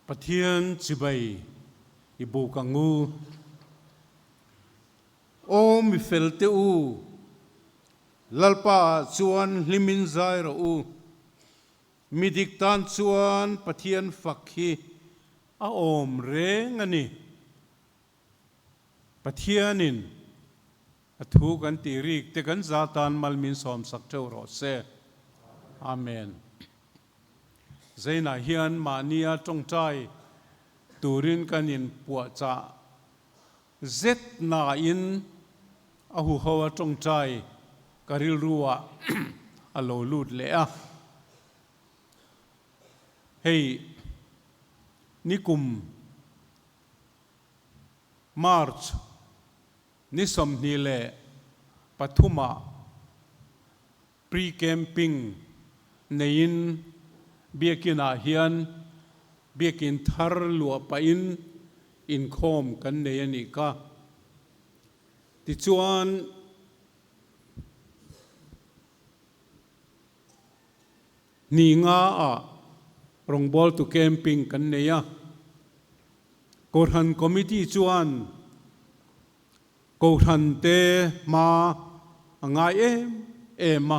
Pathian chibai i buk ang u. Aw mi fel te u, Lalpa ah chuan hlimin zai rawh u. Mi dik tan chuan Pathian fak hi a awm reng a ni. Pathianin a thu kan tih rik te kan za tan mal min sawmsak theuh rawh se. Amen. Zainah hian mahnia tawngtai turin kan inpuahchah zet nain a huho a tawngtai ka rilruah a lo lut leh a. Hei nikum March ni 23 ah Pre-camping neiin Biakin ah hian Biakin thar luah pahin inkhawm kan nei a nih kha. Tichuan hnih nga ah rawngbawltu camping kan nei a. Kohhran Committee chuan Kohhran te hma a ngai em em a,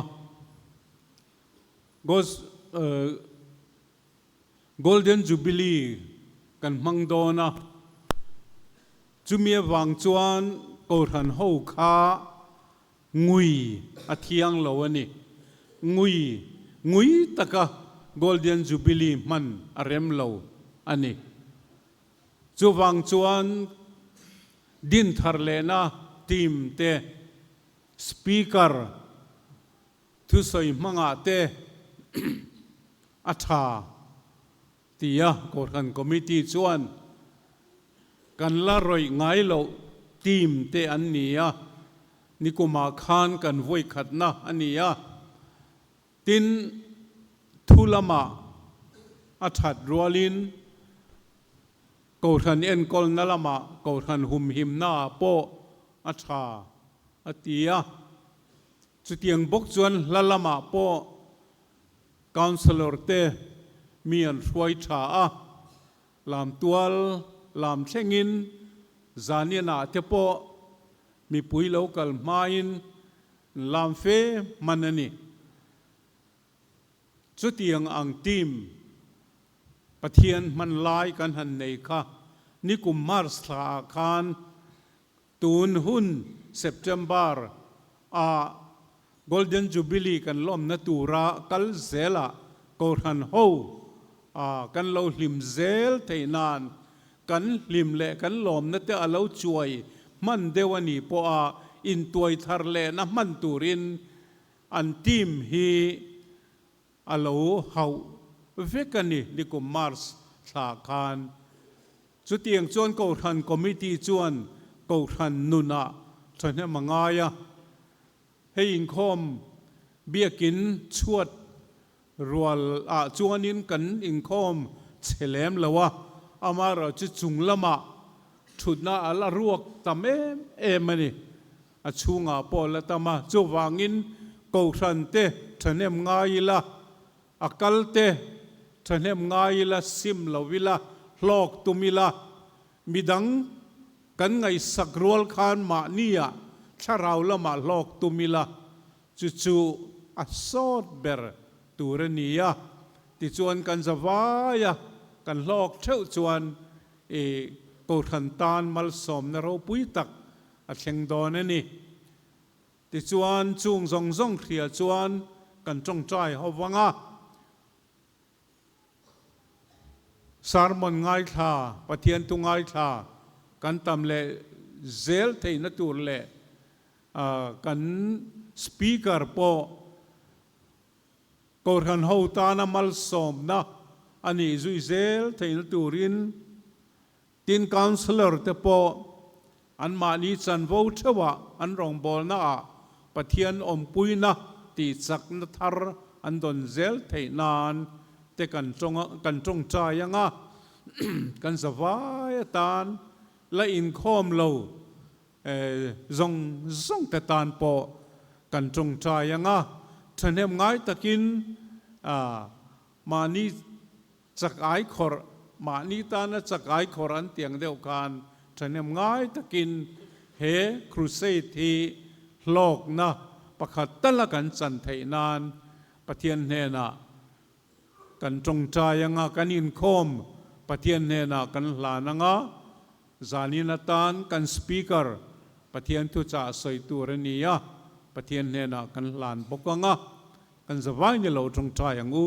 Golden Jubilee kan hmang dawn a, chumi avang chuan Kohhran ho kha ngui a thiang lo a ni. Ngui ngui taka Golden Jubilee hman a rem lo a ni. Chuvang chuan Dinthar lehna team te, Speaker thusawi hmangah te a tha tia Kohhran Committee chuan kan la rawih ngai loh team te an ni a, nikumah khan kan vawikhatna a ni a. Tin, thu lamah a that rualin Kohhran enkawlna lamah Kohhran humhimnaah pawh a tha a ti a. Chutiang bawk chuan hla lamah pawh Councillor te mi an hruai tha a, lamtual lam thlengin zanianah te pawh mipui lo kal hmain Lam fe hman a ni. Chutiang ang team Pathian hman lai kan han nei kha nikum March thla ah khan tun hun September ah Golden Jubilee kan lawmna tura kal zelah Kohhran ho ah kan lo hlim zel theih nan Kan hlim leh kan lawmna te a lo chuai hman deuh a nih pawh a intuai thar lehna hman turin an team hi a lo hauh vek a ni nikum March thla khan. Chutiang chuan Kohhran Committee chuan Kohhran nunah thahnem a ngai a, hei inkhawm biakin chhuat Rual ah chuanin kan inkhawm chhe lem lo a, amaherawh chu chung lamah thutna a la ruak tam em em a ni. A chhungah pawh a la tam a, chuvangin Kohhran te thahnem ngai ila, a kal te thahnem ngai ila, sim lo ila, hlawk tum ila, midang kan ngaihsak rual khan mahnia thlarau lamah hlawk tum ila, Chu chu a sawt ber tur a ni a, tichuan kan za vai a, kan hlawk theuh chuan i Kohhran tan malsawmna ropui tak a thleng dawn a ni. Tichuan chung zawng zawng hria chuan kan tawngtai ho vang a. Sermon ngaithla, Pathian thu ngaithla kan tam leh zel theihna tur leh Kan Speaker pawh Kohhran ho tana malsawmna a nih zui zel theihna turin tin Councillor te pawh anmahni chanvo theuhah an rawngbawlnaah Pathian awmpuina tihchakna thar an dawn zel theih nan te kan tawngtai anga kan zavai atan la inkhawm lo Zawng zawng te tan pawh kan tawngtai ang a, thahnem ngai takin mahni chak ai khawrh Mahni tana chakai khawr an tiang deuh khan thahnem ngai takin he crusade hi hlawkna pakhat tala kan chan theih nan Pathian hnenah kan tawngtai anga kan inkhawm Pathian hnenah kan hlan anga zanin atan kan speaker Pathian thuchah sawi tur a ni a, Pathian hnenah kan hlan bawk anga kan zavai ni lo tawngtai ang u.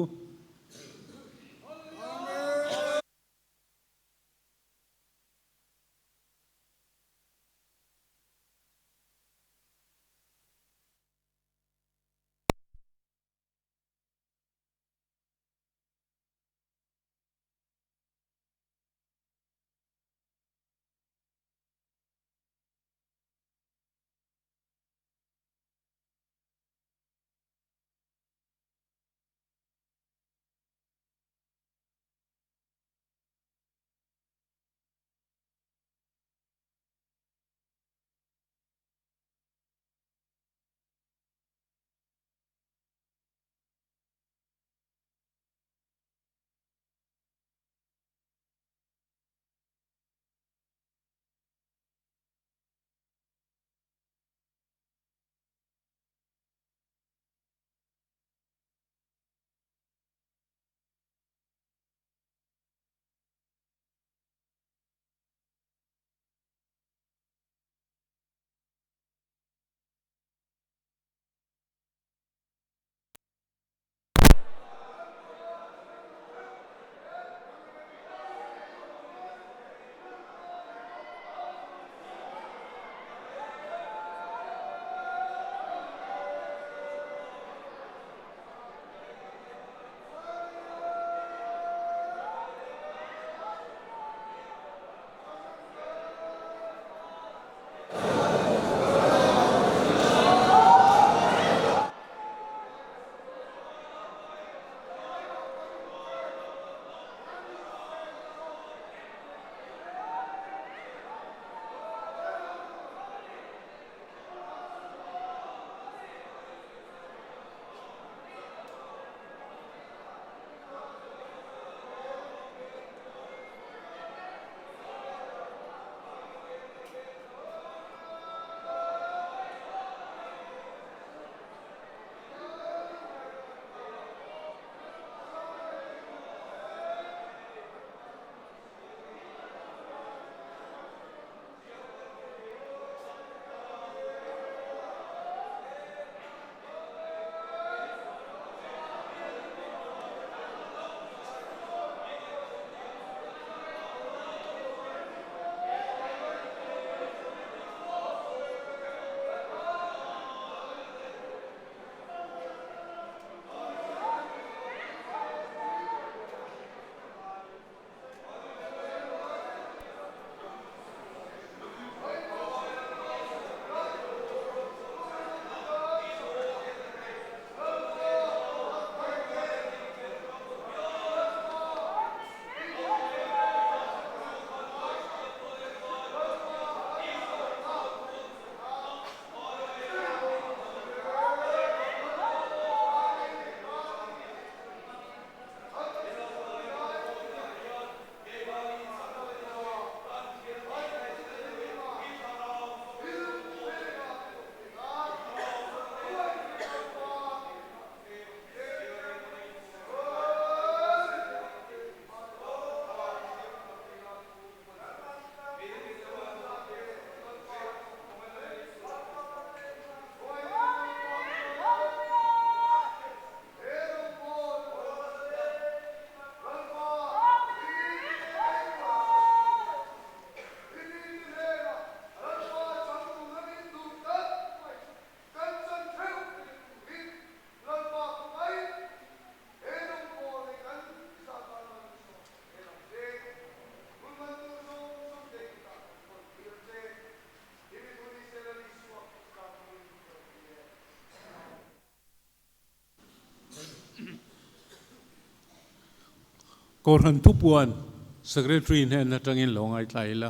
Kohhran Thupuan Secretary hnen atangin lo ngaithla ila.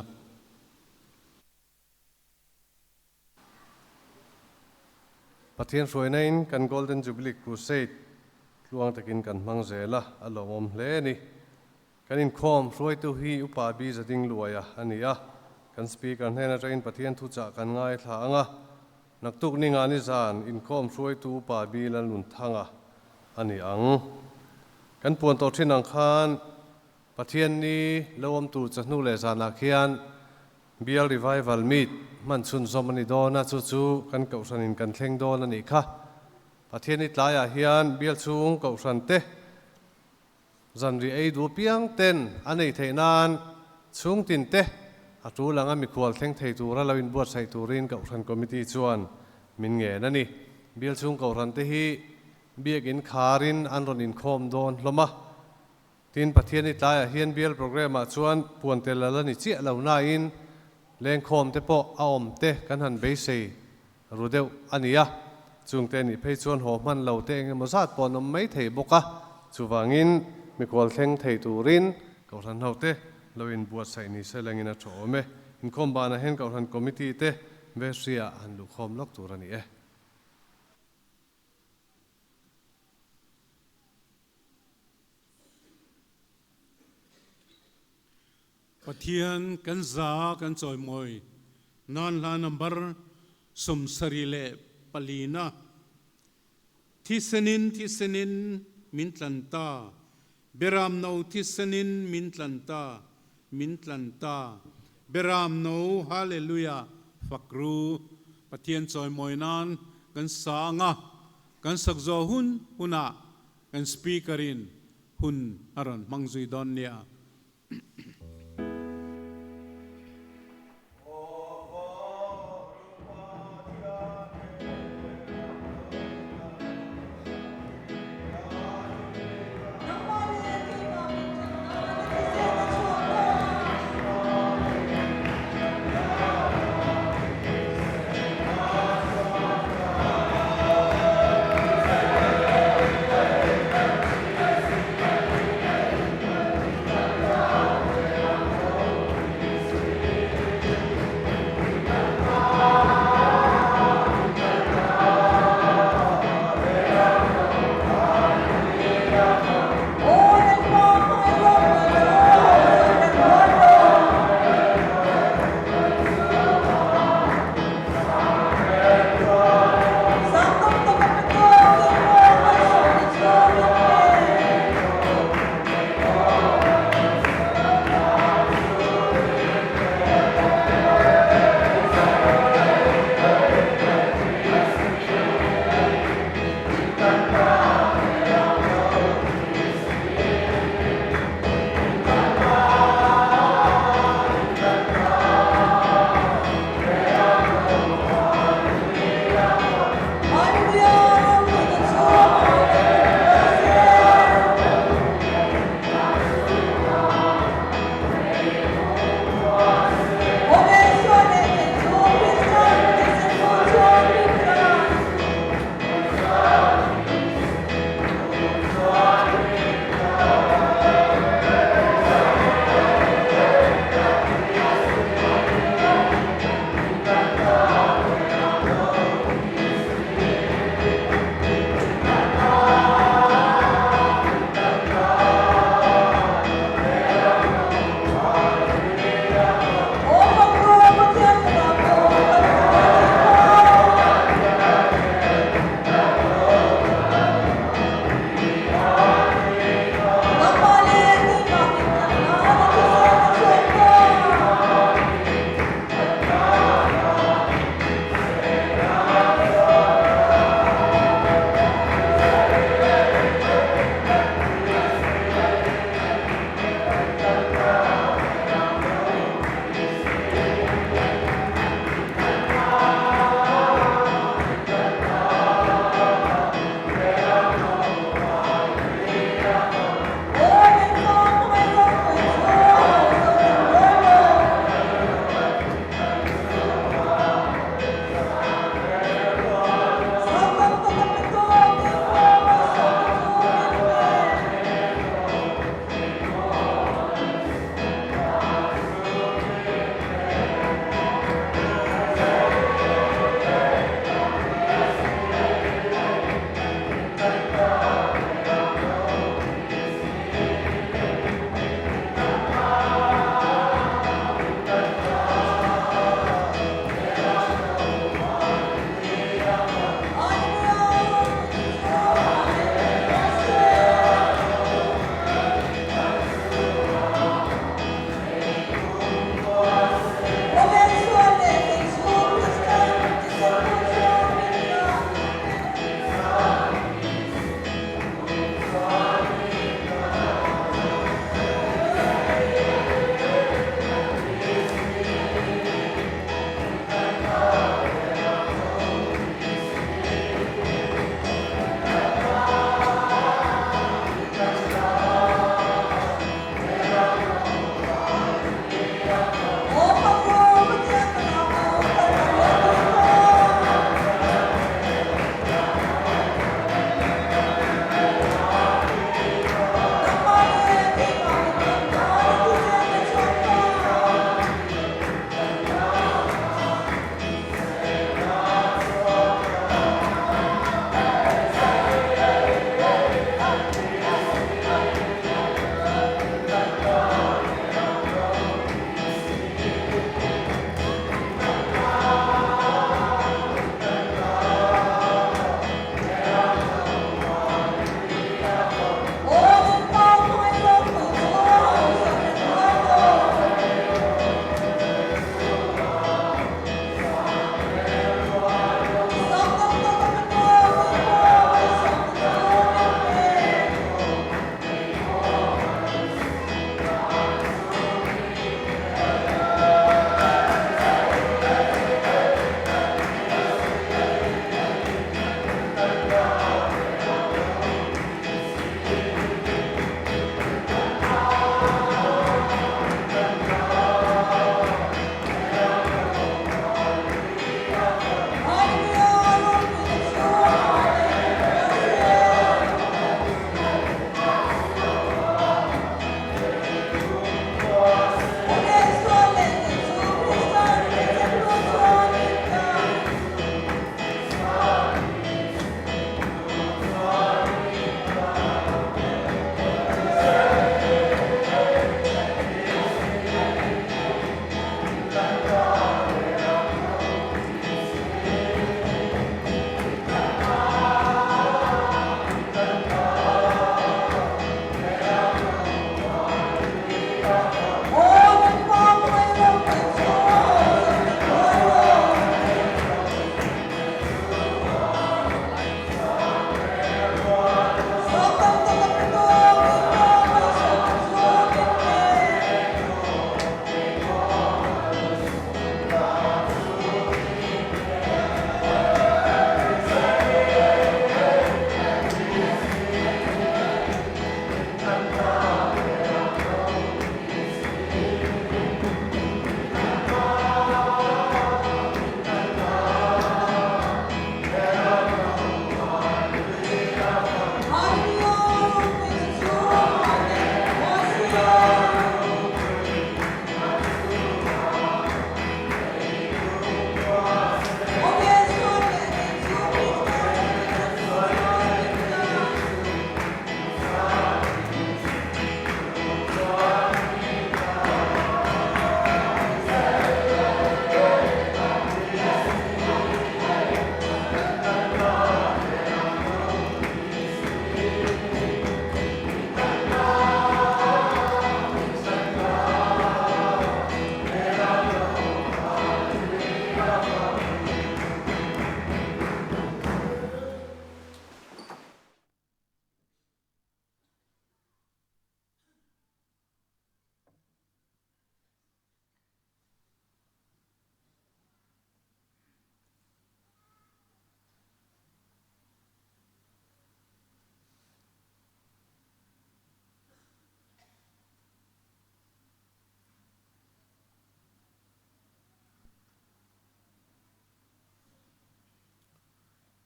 Pathian hruainain kan Golden Jubilee Crusade tluang takin kan hmang zel a, a lawmawm hle a ni. Kan inkhawm hruaitu hi Upa Bi Zading Luaia a ni a, kan Speaker hnen atangin Pathian thuchah kan ngaithla ang a, naktuk ni ngani zan inkhawm hruaitu Upa Bi Lalnunthanga a ni ang. Kan puan tawh thin ang khan Pathian ni lo awm tur chahnu leh zanah khian Bial Revival Meet hman chhunzawm a ni dawn a, chu chu kan kohhranin kan thleng dawn a nih kha. Pathian ni tlaiah hian bial chhung kohhran te Zanri ei duh piang ten a neih theih nan chhung tin te a tul anga mikhual thleng thei tura lo inbuatsaih turin Kohhran Committee chuan min ngen a ni. Bial chhung Kohhran te hi biakin kharin an rawn inkhawm dawn hlawm a. Tin, Pathian i tlaiah hian bial programme ah chuan puan tel a la ni chiah lo nain lengkhawm te pawh a awm te kan han beisei ru deuh a ni a, chungte nih phei chuan haw hman lo te eng emaw zat pawh an awm mai thei bawk a, chuvangin mikhual thleng thei turin Kohhran ho te lo inbuatsaih ni se lengin a tha awm e. Inkhawm banah hian Kohhran Committee te vestry-ah han luhkhawm lawk tur a ni e. Pathian kan za kan chawimawi nan hla number 74 na Thisenin thisenin min tlan ta, Beram no thisenin min tlan ta, min tlan ta, Beram no Hallelujah fak ru. Pathian chawimawi nan kan sa anga kan sak zawh hun hunah kan speaker in hun a rawn hmang zui dawn nia.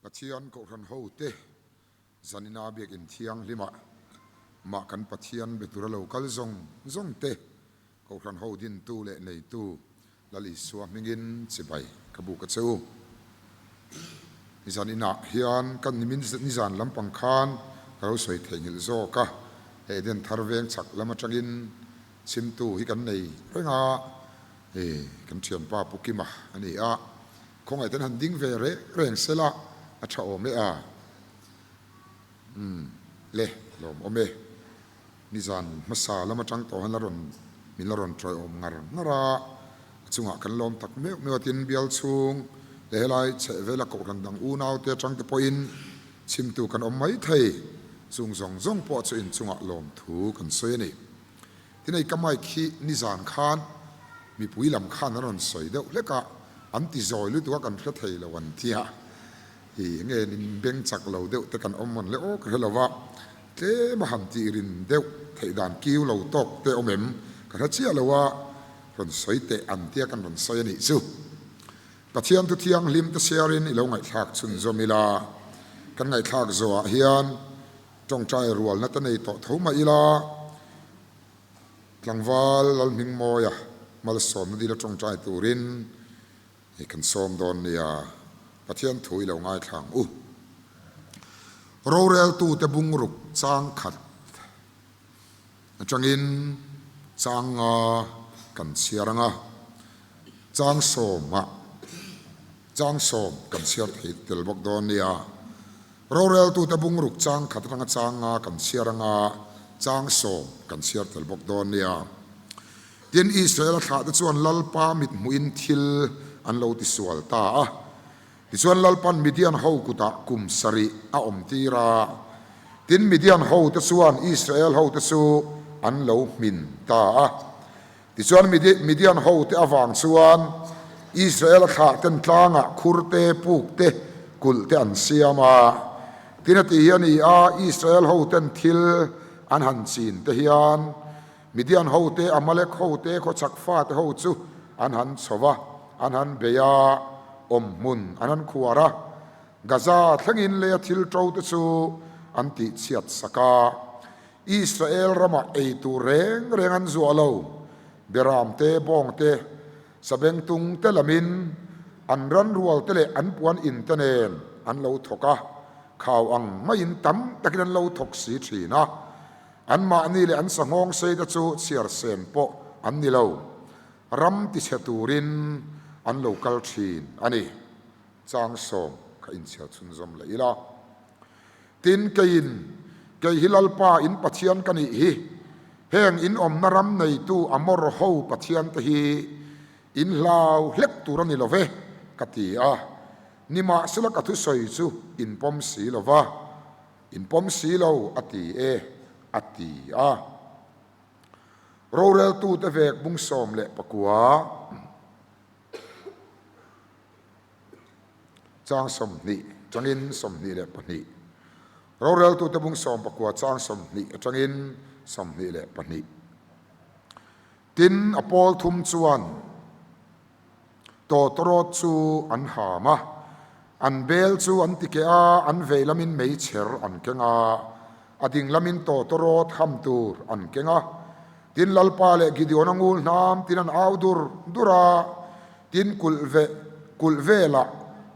Pathian Kohhran hote zanina biakin thianghlimah mah kan Pathian be tura lo kal zawng zawng te Kohhran ho dintu leh neitu Lal Isua hmingin chibai ka buk a che u. Nizan inah hian kan nimin nizan lampang khan ka lo sawi theihnghilh zawk a, he Eden thar veng chhak lam atangin chhimtu hi kan nei reng a, hei kan thianpa Pu Kima a ni a, khawngaih ten han ding ve reng reng sela a tha awm e a, umm le lawmawm e. Nizan hmasa lam atang tawh hian la rawn min la rawn tawiawm ngar ngar a, a chungah kan lawm tak meuh meuh a, tin bial chhung leh helai chheh vela kohhran dang unaute atang te pawhin chhimtu kan awm mai thei, chung zawng zawng pawh chu inchungah lawmthu kan sawi a ni. Tin hei ka mic hi nizan khan mipui lam khan an rawn sawi deuh hlek a, an ti zawi lutuk a kan hre thei lo an ti a, hi nge nin beng chak lo deuh te kan awm rawn le aw ka hre lo va. Tlem a han tih rin deuh theih dan kiu lo tawk te awm em? Ka hre chiah lo a, rawn sawi teh an tia kan rawn sawi a nih chu. Pathian thu thianghlim te siarin i lo ngaihthlak chhunzawm ila, kan ngaihthlak zawhah hian tawngtai rualna te nei tawh tho mah ila, tlangval Lalhmingmawia malsawmna dila tawngtai turin Hei kan sawm dawn nia, Pathian thu i lo ngaithla ang u. Roreltute bungruk chang khat atangin chang nga kan chhiar ang a, chang sawmah chang sawm kan chhiar thei tel bawk dawn nia. Roreltute bungruk chang khat atanga chang nga kan chhiar ang a, chang sawm kan chhiar tel bawk dawn nia. Tin, Israela thlahte chuan Lalpa mithmuhin thil an lo tisual ta a. Tichuan, Lalpan Midian ho kutah kum sarih a awmtir a. Tin, Midian hote chuan Israel hote chu an lo hmin ta a. Tichuan, Midian hote avang chuan Israela thlahten tlangah khur te, puk te, kulh te an siam a. Tin, a ti hi a ni a, Israel hoten thil an han chin te hian Midian hote, Amalek hote, khawchhak fate ho chu an han chho va, an han bei a, awmhmun an han khuar a. Gaza thlengin leia thil ṭo te chu an tihchhiat sak a. Israel ramah ei tur reng reng an zuah lo, Beram te, bawng te, sabengtung te lamin an ranrual te leh an puan in te nen an lo thawk a, khau ang maiin tam takin an lo thawk si ṭhin a. Anmahni leh an sanghawng sei te chu chhiar sen pawh an ni lo, ram tichhe turin an lo kal thin a ni. Chang sawm kha inchhiar chhunzawm leh ila. Tin, keiin, Kei hi Lalpa in Pathian ka nih hi, heng in awmna ram neitu Amor ho Pathian te hi in hlau hlek tur a ni lo ve, ka ti a. Nimahsela ka thusawi chu in pawm si lo va. In pawm si lo, a ti e, a ti a. Roreltute vek bung 14, chang 20 atangin 22. Roreltute bung 19 chang 20 atangin 22. Tin, a pawl thum chuan Tawtawrawt chu an ham a, an bel chu an ti keh a, an vei lamin meichher an keng a, a ding lamin tawtawrawt ham tur an keng a. Tin, Lalpa leh Gideon-a ngul hnam tin an au dur dur a, tin kulh ve kulh velah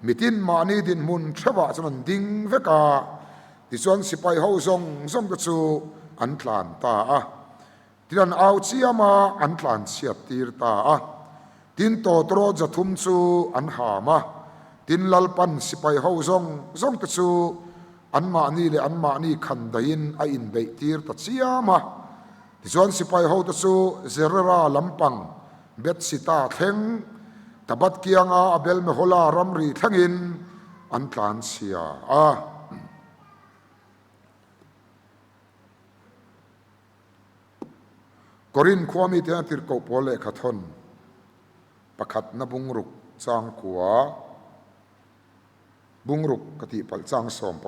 mitin mahni dinhmun theuhah chuan an ding vek a, tichuan sipai ho zawng zawng te chu an tlan ta a. Tin an au chiam a, an tlanchhiat tir ta a. Tin tawtawrawt 300 chu an ham a, tin Lalpan sipai ho zawng zawng te chu anmahni leh anmahni khan daihin a inbeih tir ta chiam a. Tichuan sipai ho te chu Zerera lampang Bethsita thleng, Tabat kianga Abel-mehola ramri thlengin an tlanchhia a. Korin khua mite a tirhkoh pawl lehkha thawn pakhatna bungruk chang kua, bungruk ka tih palh chang 19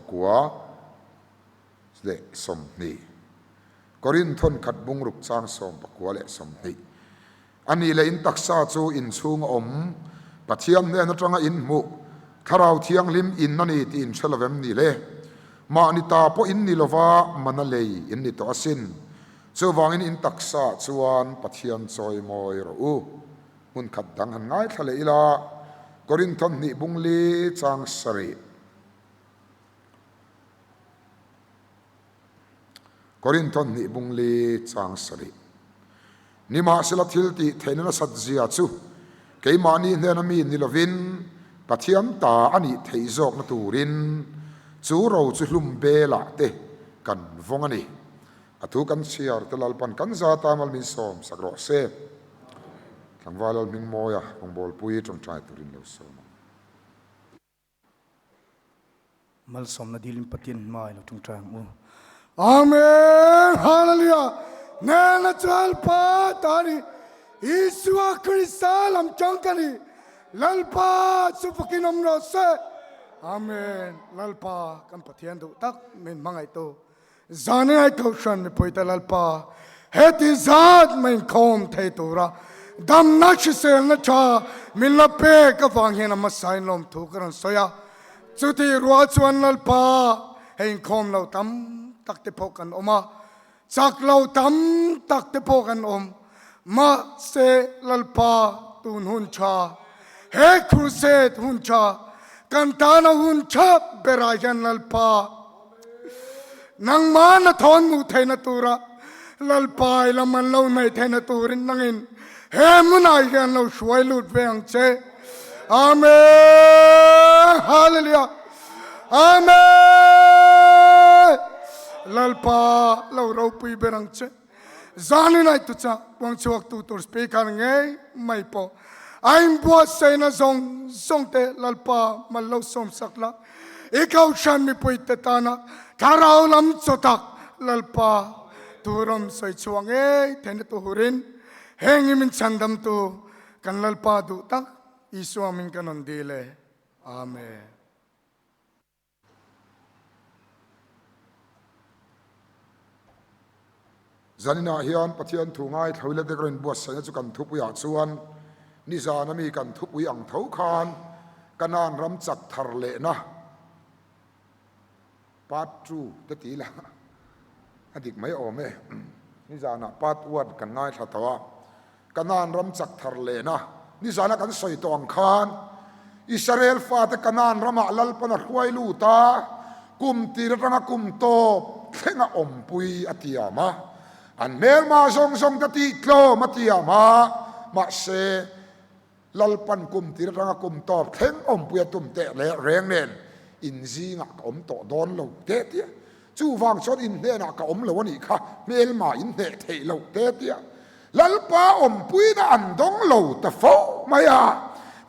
leh 20. Korin thawn khat bungruk chang 19 leh 20. A nih leh in taksa chu inchhung a awm, Pathian hnen atanga in hmuh. Thlarau Thianghlim in a ni tih in hre lovem ni le? Mahni ta pawh in ni lova mana lei in ni tawh asin. Chuvangin in taksa chuan Pathian chawimawi rawh u. Hmun khat dang han ngaithla leh ila, Korinthon hnih bungli chang sarih. Korinthon hnih bungli chang sarih. Nimahsela thil tih theihna nasat zia chu keimahni hnena mi ni lovin Pathian ta a nih theih zawkna turin chu ro chu hlum belah te kan vawng a ni. A thu kan chhiar te Lalpan kan za ta mal min sawm sak rawh se. Tlangval Lalhmingmawia rawngbawlpui tawngtai turin lo sawm ang. Malsawmna dilin Pathian hma i lo tawngtai ang u. Amen! Hallelujah! Nena chuan Lalpa ta ni Isua Krista lam tang ka ni. Lalpa chu fakin awm rawh se. Amen! Lalpa kan Pathian duh tak min hmangaih tu. Zan in ai kohhran mipui te Lalpa heti zat mai inkhawm thei tura damna hriselna tha min la pek avang hian a hmasa in lawmthu ka rawn sawi a. Chutih rual chuan Lalpa hei inkhawm lo tam tak te pawh kan awm a, chak lo tam tak te pawh kan awm. Mahse Lalpa tun hun tha, he crusade hun tha, kan tana hun tha berah hian Lalpa, Nangmah na thawn hmuh theihna tura Lalpa i lam an lo hnaih theihna turin nangin he hmunah hian lo hruai lut ve ang che. Amen! Hallelujah! Amen! Lalpa lo ropui ber ang che. Zanin ai tu cha puang chhuak tu tur speaker ngei mai pawh a inbuatsaihna zawng zawng te Lalpa mal lo sawm sak la. I kohhran mipui te tana thlarau lam chaw tak Lalpa turam sawi chhuah ngei theihna tu hurin heng i min chhandam tu kan Lalpa duh tak Isua min kan rawn dil e. Amen. Zaninah hian Pathian thu ngaithla ila te ka rawn buatsaihna chu kan thupuiah chuan nizan ami kan thupui ang tho khan Kanaan ram chak thar lehna part 2 te ti ila a dik mai awm e. Nizanah part 1 kan ngaithla tawh a. Kanaan ram chak thar lehna nizana kan sawi tawh ang khan Israel fate Kanaan ramah Lalpan a hruai lut a, kum tir atanga kum tawp thlenga awmpui a tiam a, an hmelma zawng zawng te tih tlawm a tiam a, mahse Lalpan kum tir atanga kum tawp thleng awmpui a tum teh leh reng nen in zingah ka awm tawh dawn lo te tia. Chuvang chuan in hnenah ka awm lo a nih kha, hmelma in hneh theih loh te tia. Lalpa awmpuina an dawng lo ta fo mai a,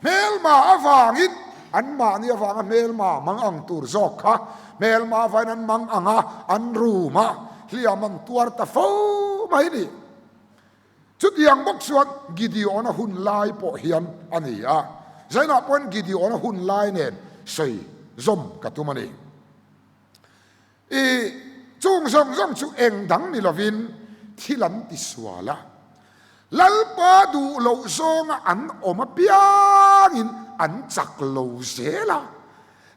hmelma avangin anmahni avanga hmelma mang ang tur zawk kha hmelma avain an mang ang a, an rum a, hliam an tuar ta fo mai a ni. Chutiang bawk chuan Gideon-a hun lai pawh hian a ni a, zainah pawhin Gideon-a hun lai nen sawi zawm ka tum a ni. I chung zawng zawng chu eng dang ni lovin thil an ti sual a, Lalpa duh loh zawnga an awm apiangin an chak lo zel a,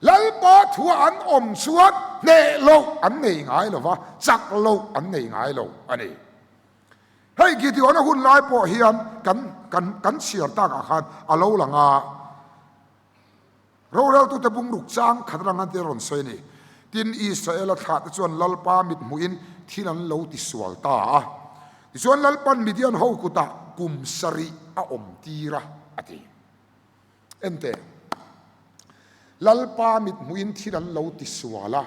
Lalpa thua an awm chuan hneh loh an nei ngai lo va, chak loh an nei ngai lo a ni. Hei Gideon-a hun lai pawh hian kan kan kan chhiar takah khan a lo lang a. Roreltute bungruk chang khat rang an tia rawn sawi a ni. Tin, Israela thlahte chuan Lalpa mit hmuhin thil an lo tisual ta a. Tichuan Lalpan Midian ho kutah kum sarih a awm tir a, a ti. Enteh, Lalpa mit hmuhin thil an lo tisual a.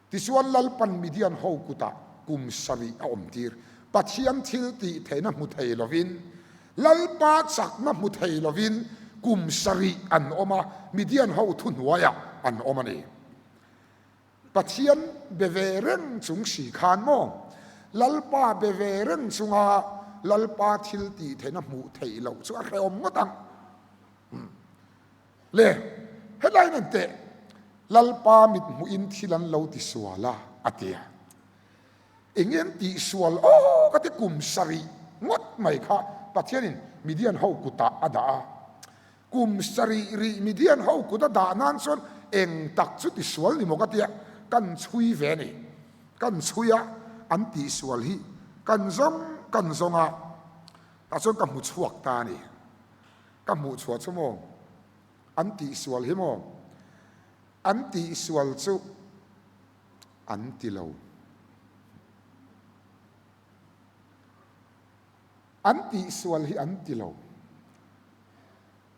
Tichuan Lalpan Midian ho kutah kum sarih a awm tir. Pathian thil tih theihna hmu thei lovin, Lalpa chakna hmu thei lovin kum sarih an awm a, Midian ho thuhnuaiah an awm a ni. Pathian be ve reng chung si khan maw? Lalpa be ve reng chunga Lalpa thil tih theihna hmuh theih loh chu a hrehawm ngawt ang. Le, helaiin an teh, Lalpa mit hmuhin thil an lo tisual a, a ti a. Eng nge an tihsual aw ka ti kum sarih ngawt mai kha Pathianin Midian ho kutah a dah a. Kum sarih rih Midian ho kut a dah nan chuan eng tak chu tisual ni maw ka tia, kan chhui ve a ni. Kan chhui a, an tihsual hi kan zawng kan zawng a, tah chuan ka hmu chhuak ta a ni. Ka hmuh chhuah chu maw an tihsual hi maw? An tihsual chu an ti lo. An tihsual hi an ti lo.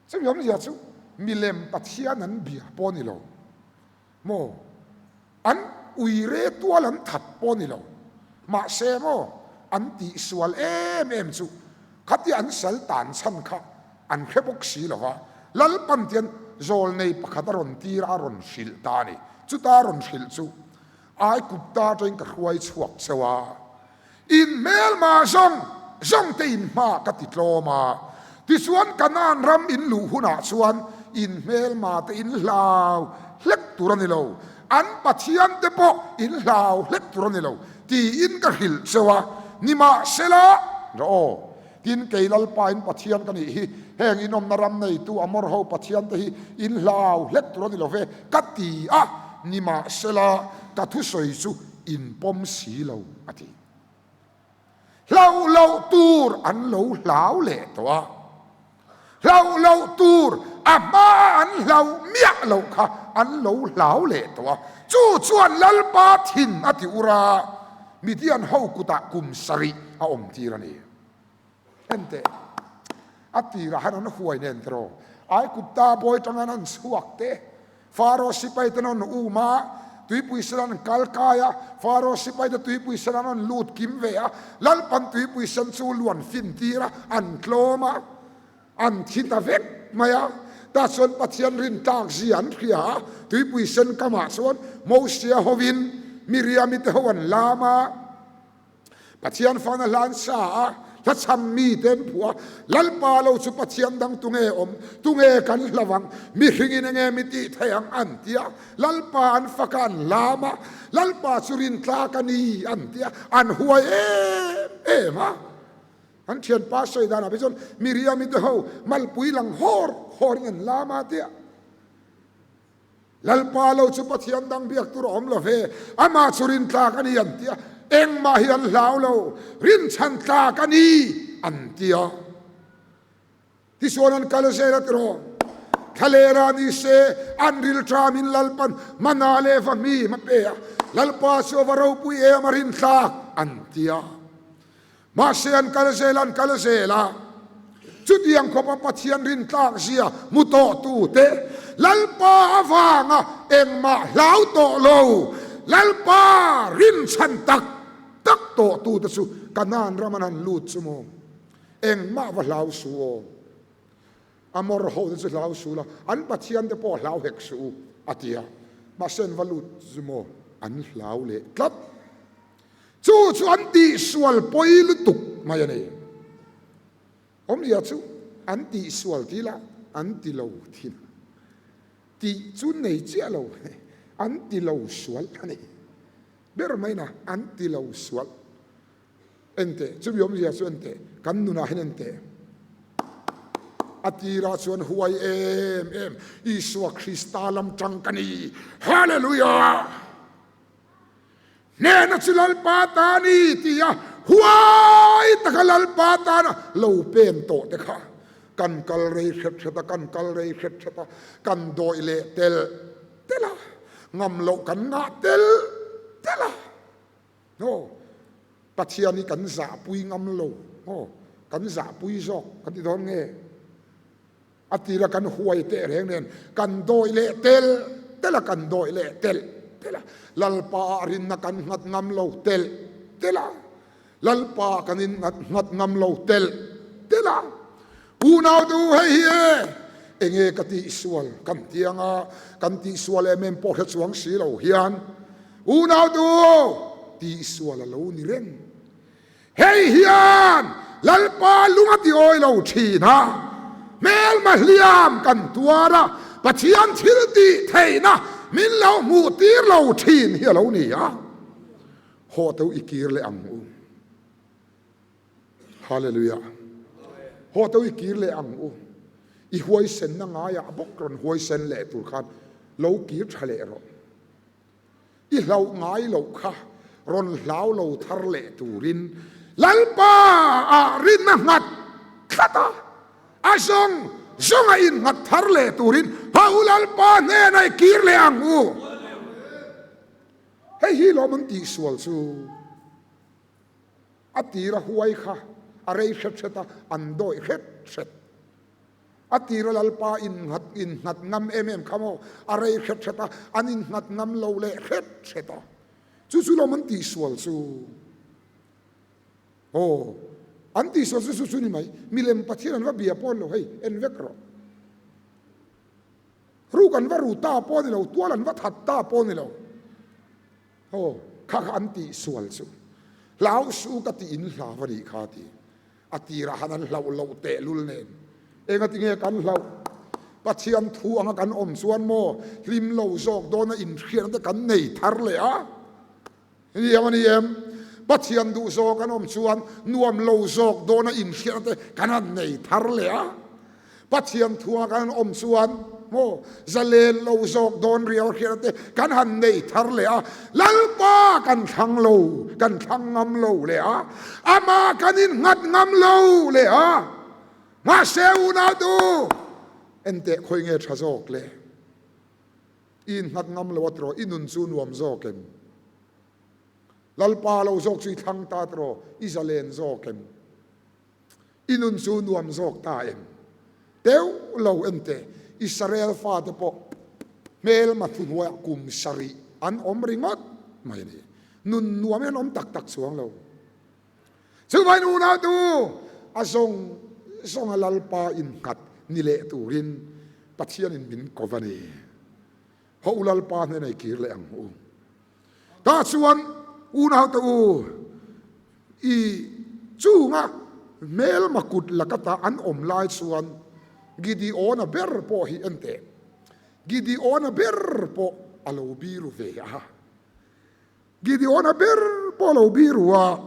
Chumi awmzia chu milem Pathian an bia pawh a ni lo maw? An uire tual an that pawh a ni lo. Mahse maw an tihsual em em chu khatia an sal tan chhan kha an hre bawk si lo va, Lalpan tian zawlnei pakhat a rawn tir a, a rawn hrilh ta a ni. Chuta a rawn hrilh chu Aigupta atangin ka hruai chhuak cheu a, In hmelma zawng zawng te in hma ka ti tlawm a, tichuan Kanaan ram in luh hunah chuan in hmelma te in hlau hlek tur a ni lo, an Pathian te pawh in hlau hlek tur a ni lo tiin ka hrilh cheu a, nimahsela, rawh aw, tin kei Lalpa in Pathian ka nih hi, heng inawmna ram neitu Amor ho Pathian te hi in hlau hlek tur a ni lo ve ka ti a, nimahsela ka thusawi chu in pawm si lo a ti. Hlauh loh tur an lo hlau leh tawh a, hlauh loh tur a hmaa an hlauh miah loh kha an lo hlau leh tawh a, chu chuan Lalpa thin a ti ur a, Midian ho kutah kum sarih a awm tir a ni. Enteh, a tirah han an huai nen tiraw? Aigupta bawi tangin an chhuak te, Faro sipai ten an um a, tuipui sen an kal kai a, Faro sipai te tuipui sen an rawn lut kim ve a, Lalpan tuipui sen chu luan fin tir a, an tlawm a, an thi ta vek mai a. Tah chuan Pathian rin tlak zia an hria a, tuipui sen kamah chuan Mosia hovin Miriami te ho an lam a. Pathian fana hlan sa a, hla chham mi te an phuah a, Lalpa lo chu Pathian dang tunge awm, tunge kan hlau ang, mihringin enge mi tih theih ang an ti a, Lalpa an fak a an lam a, Lalpa chu rintlak a ni an ti a, an huai em em a. An thianpa sawi danah phei chuan Miriami te ho malpui lang hawr hawrin an lam a tia. Lalpa lo chu Pathian dang biak tur a awm lo ve, amah chu rintlak a ni an ti a, engmah hi an hlau lo, rinchhan tlak a ni an ti a. Tichuan an kal zel a tiraw, thlalera ni se an rilṭamin Lalpan mana leh va hmim a pe a, Lalpa chu a va ropui em a rintlak an ti a. Mahse an kal zel an kal zel a, chutiang khawpa Pathian rintlak zia hmu tawh tute Lalpa avanga engmah hlau tawh lo, Lalpa rinchhan tak tak tawh tute chu Kanaan ram an han lut chu maw? Engmah va hlau suh aw. Amor ho te chu hlau suh la, an Pathian te pawh hlau hek suh u, a ti a. Mahse an va lut chu maw? An hlau leh tlat. Chu chu an tihsual pawi lutuk mai a ni. Awmzia chu an tihsual tih lah an ti lo thin. Tih chu nei chiah lo, an ti lo sual a ni. Ber mai na, an ti lo sual. Enteh, chumi awmzia chu enteh, kan nunah hian enteh. A tirah chuan huai em em, Isua Krista lam tang ka ni. Hallelujah! Hnehna chu Lalpa ta a ni ti a huai taka Lalpa tana lo pen tawh te kha kan kal rei hret hret a, kan kal rei hret hret a, kan dawih leh tel tel a, ngam loh kan ngah tel tel a. Aw, Pathian hi kan zahpui ngam lo, aw, kan zahpui zawk kan ti dawn nge? A tira kan huai teh reng nen kan dawih leh tel tel a, kan dawih leh tel tel a, Lalpa ah rinna kan nghat ngam lo tel tel a, Lalpa ah kan in nghat ngam lo tel tel a, unau te u hei hi e, enge ka tihsual kan ti anga, kan tihsual em em pawh hre chuang si lo hian unau te u tihsual a lo ni reng. Hei hian Lalpa lung a ti awi lo thin a, hmelma hliam kan tuar a, Pathian thil tih theihna min lo hmuh tir lo thin hi a lo ni a. Haw teu i kir leh ang u. Hallelujah. Haw teu i kir leh ang u. I huaisenna ngaiah bawk rawn huaisen leh tur khan lo kir tha leh rawh. I hlauh ngai loh kha rawn hlau lo thar leh turin Lalpa ah rinna nghat tlat a, a zawng zawnga innghat thar leh turin Hau Lalpa hnenah i kir leh ang u. Hei hi lawm an tihsual chu. A tira huai kha a rei hret hret a, an dawih hret hret. A tira Lalpa innghat innghat ngam em em kha maw, a rei hret hret a, an innghat ngam lo leh hret hret a. Chu chu lawm an tihsual chu. Aw, an tihsual chu chu chu ni mai. Milem Pathian an va bia pawh an lo hei, en vek rawh. Ruk an va ru ta pawh a ni lo, tual an va that ta pawh a ni lo. Aw, kha kha an tih sual chu hlau su ka tih in hlau a nih kha ti. A tirah han an hlauh loh tehlul nen. Enga tinge kan hlauh? Pathian thu anga kan awm chuan maw hlim lo zawk dawna inhriatna te kan nei thar leh a? Ni em a ni em? Pathian duh zawk an awm chuan nuam lo zawk dawna inhriatna te kan han nei thar leh a? Pathian thua kan awm chuan maw zalen lo zawk dawn riau hriat te kan han nei thar leh a, Lalpa kan thlang lo, kan thlang ngam lo leh a, amah kan innghat ngam lo leh a, mahse unau tu enteh khawi nge tha zawk le? I innghat ngam lo a tiraw, i nun chu nuam zawk em? Lalpa lo zawk chu i thlang ta tiraw, i zalen zawk em? I nun chu nuam zawk ta em? Teuh lo en teh, Israel fate pawh hmelma thuhnuaiah kum sarih an awm ringawt mai a ni. Nun nuam hi an awm tak tak chuang lo. Chuvangin unautu, a zawng zawnga Lalpa innghat ni leh turin Pathianin min ko va ni. Haw u Lalpa hnenah i kir leh ang u. Tah chuan unaute u, i chunga hmelma kut lakata an awm lai chuan Gideona ber pawh hi en teh. Gideona ber pawh a lo biru ve a. Gideona ber pawh a lo biru a.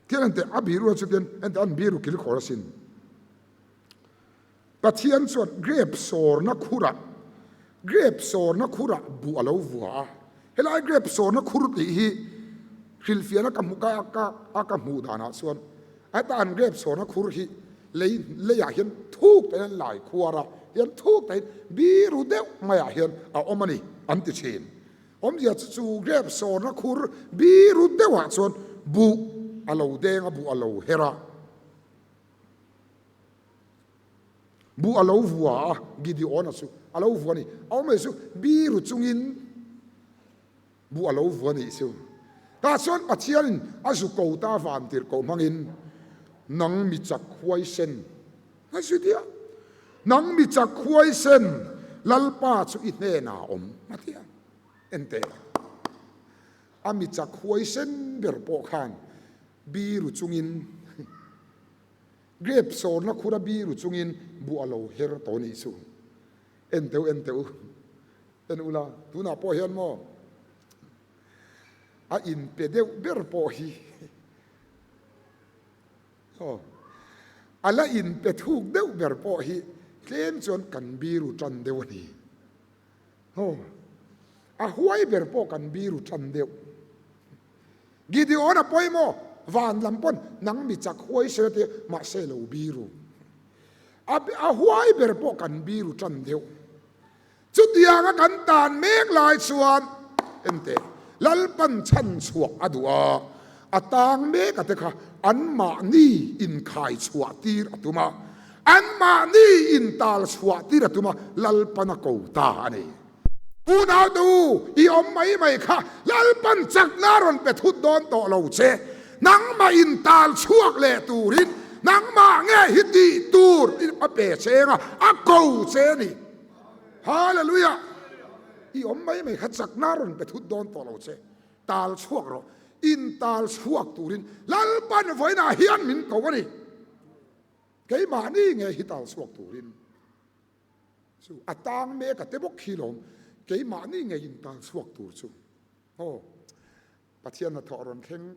Tian en teh, a biru a chu tian en teh an biru kilkhawr asin. Pathian chuan grape sawrna khurah grape sawrna khurah buh a lo vua a. Helai grape sawrna khur tih hi hrilhfiahna ka hmuh ka ka a ka hmuh danah chuan heta an grape sawrna khur hi lei leiah hian thuk tahin an lai khuar a, hian thuk tahin biru deuh maiah hian a awm a ni an ti thin. Awmzia chu chu grape sawrna khur biru deuhah chuan buh a lo deng a, buh a lo her a. Buh a lo vua a, Gideon-a chu a lo vua a ni. A awm leh chu biru chungin buh a lo vua a nih chu. Tah chuan Pathianin a zu ko ta van tirh koh hmangin, Nang mi chak huaisen, a zu ti a, Nang mi chak huaisen, Lalpa chu i hnenah a awm, a ti a. Enteh, a mi chak huaisen ber pawh khan biru chungin, Grape sawrna khura biru chungin buh a lo her tawh nih chu. En teu en teu en ula, tunah pawh hian maw a inpe deuh ber pawh hi aw a la inpe thuk deuh ber pawh hi tlem chuan kan biru tan deuh a ni. Aw a huai ber pawh kan biru tan deuh. Gideon a pawimawh, van lam pawn nang mi chak huai se tia mahse lo biru. A a huai ber pawh kan biru tan deuh. Chutianga kan tan mek lai chuan ente Lalpan chhan chhuah a duh a, a tang mek a te kha anmahni inkhai chhuah tir a tum a, anmahni intal chhuah tir a tum a, Lalpan a ko ta a ni. Unau te u, i awm mai mai kha Lalpan chakna rawn pe thut dawn tawh lo che. Nangmah in tal chhuak leh turin nangmah nge hi tih tur a pe che anga a ko che a ni. Hallelujah! I awm mai mai kha chakna rawn pe thut dawn tawh lo che. Tal chhuak rawh. In tal chhuak turin Lalpan vawiinah hian min ko a ni. Keimahni nge hi tal chhuak turin. Chu a tang mek a te bawk khi lawm keimahni ngei in tan chhuak tur chu aw Pathian hnathawh rawn thleng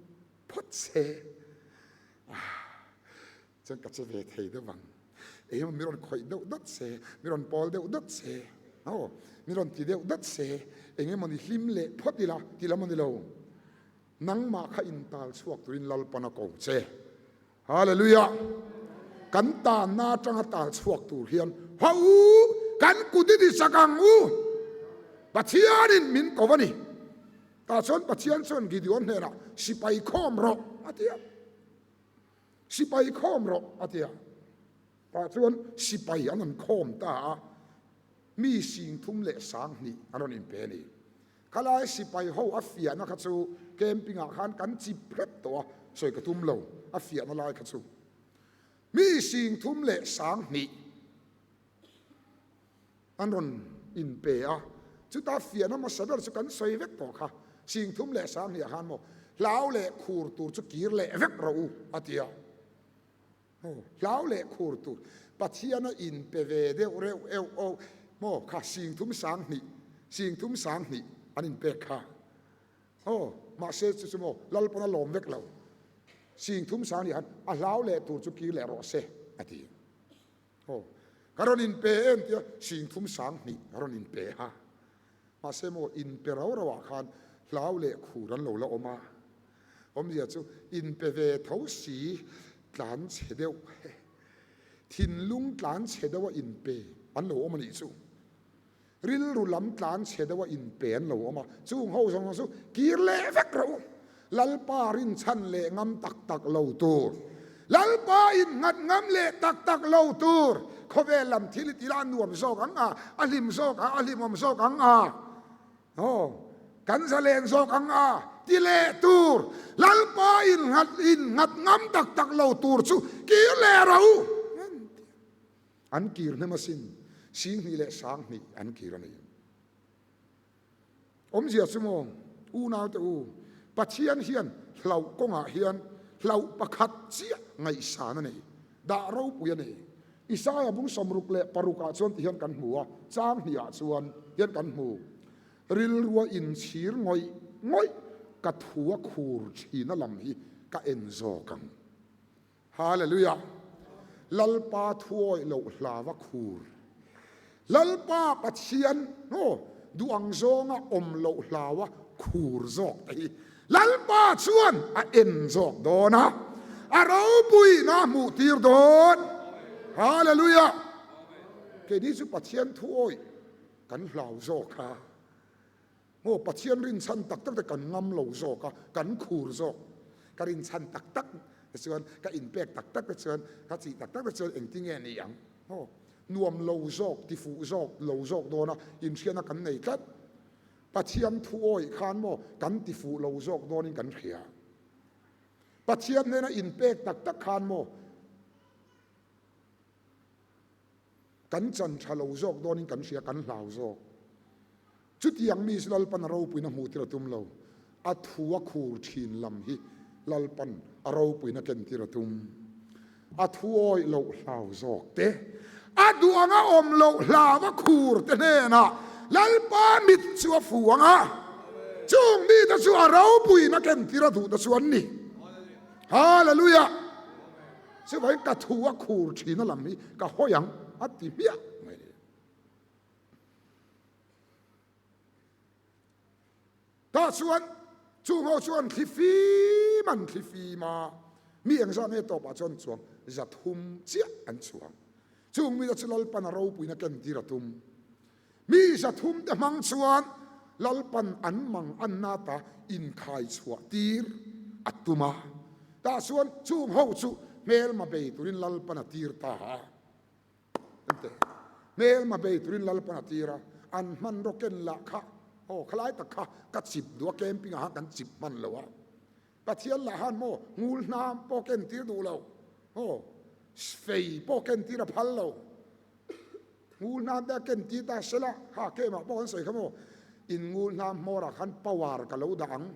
phawt se. Chuan ka che ve thei deuh ang. Engemaw mi rawn khawih deuh dawt se, mi rawn pawl deuh dawt se, aw, mi rawn ti deuh dawt se, engemaw ni hlim leh phawt ila ti lam a ni lo. Nangmah kha intal chhuak turin Lalpan a ko che. Hallelujah! Kan tanna atanga tal chhuak tur hian haw u, kan kut i ti sak ang u. Pathianin min ko a ni. Tah chuan Pathian chuan Gideon hnenah sipai khawm rawh a ti a. Sipai khawm rawh a ti a. Tah chuan sipai an rawn khawm ta a, mi singthum leh sanghnih an rawn inpe a ni. Khalai sipai ho a fiahna kha chu camping ah khan kan chip hrep tawh a, sawi ka tum lo, a fiahna lai kha chu mi singthum leh sanghnih an rawn inpe a, chuta fiahna hmasa ber chu kan sawi vek tawh kha, singthum leh sanghnih ah khan maw hlau leh khur tur chu kir leh vek rawh u a ti a. Hlau leh khur tur Pathian a inpe ve deuh reuh euh oh maw kha singthum sanghnih singthum sanghnih an inpek kha aw mahse chu chu maw Lalpawn a lawm vek lo singthum sanghnih han a hlau leh tur chu kir leh rawh se a ti aw ka rawn inpe em tia singthum sanghnih ka rawn inpe a mahse maw inpe rau rau ah khan hlau leh khur an lo la awm a. Awmzia chu inpe ve tho si tlan chhe deuh, thinlung tlan chhe deuha inpe an lo awm a nih chu. Rilru lam tlan chhe deuha inpe an lo awm a, chung ho zawng zawng chu kir leh vek rawh u. Lalpa rinchhan leh ngam tak tak lo tur, Lalpa innghat ngam leh tak tak lo tur, khawvel lam thil i ti la a nuam zawk ang a, a hlim zawk a, a hlimawm zawk ang a. Aw, kan zalen zawk ang a, ti leh tur, Lalpa innghat innghat ngam tak tak lo tur chu kir leh ro. An kir hnem asin, Singhnih leh Sanghnih an kir a ni. Awmzia chu maw, unaute u, Pathian hian hlauh kawngah hian hlauh pakhat chiah ngaihsan a nei, dah ropui a nei. Isaia bung 66 ah chuan ti hian kan hmu a, chang hnih ah chuan hian kan hmu. Rilrua inchhir ngawih ngawih ka thu a khur thina lam hi ka en zawk ang. Hallelujah! Lalpa thuawih loh hlava khur. Lalpa Pathian aw duh ang zawnga awm loh hlaua khur zawk te hi Lalpa chuan a en zawk dawn a, a ropuina a hmuh tir dawn. Hallelujah! Keini chu Pathian thu awih kan hlau zawk a, maw Pathian rinchhan tak tak te kan ngam lo zawk a, kan khur zawk. Ka rinchhan tak tak te chuan, ka inpek tak tak te chuan, ka chih tak tak te chuan engtinge ni ang? Maw nuam lo zawk, tifuh zawk, lo zawk dawn a, inhriatna kan nei tlat. Pathian thu awih khan maw kan ti fuh lo zawk dawnin kan hria. Pathian hnena inpek tak tak khan maw kan chan tha lo zawk dawnin kan hria, kan hlau zawk. Chutiang mi chu Lalpan a ropuina hmuh tir a tum lo. A thu a khur thin lam hi Lalpan a ropuina ken tir a tum. A thu awih loh hlau zawk te, a duh anga awm loh hlau a khur te hnenah Lalpa mit chu a fu ang a, chung mite chu a ropuina ken tir a duh te chu an ni. Hallelujah! Chuvangin ka thu a khur thin a lam hi ka hawi ang a ti hmiah mai. Tah chuan chung ho chuan thli fim an thli fim a, mi engzah nge tawpah chuan chuang 300 chiah an chuang. Chung mite chu Lalpan a ropuina kentir a tum. Mi 300 te hmang chuan Lalpan an mang anna ta inkhai chhuah tir a tum a. Tah chuan chung ho chu hmelma bei turin Lalpan a tir ta a. Ente, hmelma bei turin Lalpan a tir a, an hmanraw ken lah kha, aw khalai tak kha ka chip duh a, camping ah khan kan chip hman lo a, Pathian lah khan maw ngul hnam pawh ken tir duh lo, aw fei pawh ken tir a phal lo, ngul hnam te a ken tir ta sela, kha kemah pawh kan sawi kha maw, in ngul hnam hmawrah khan power ka lo dah ang,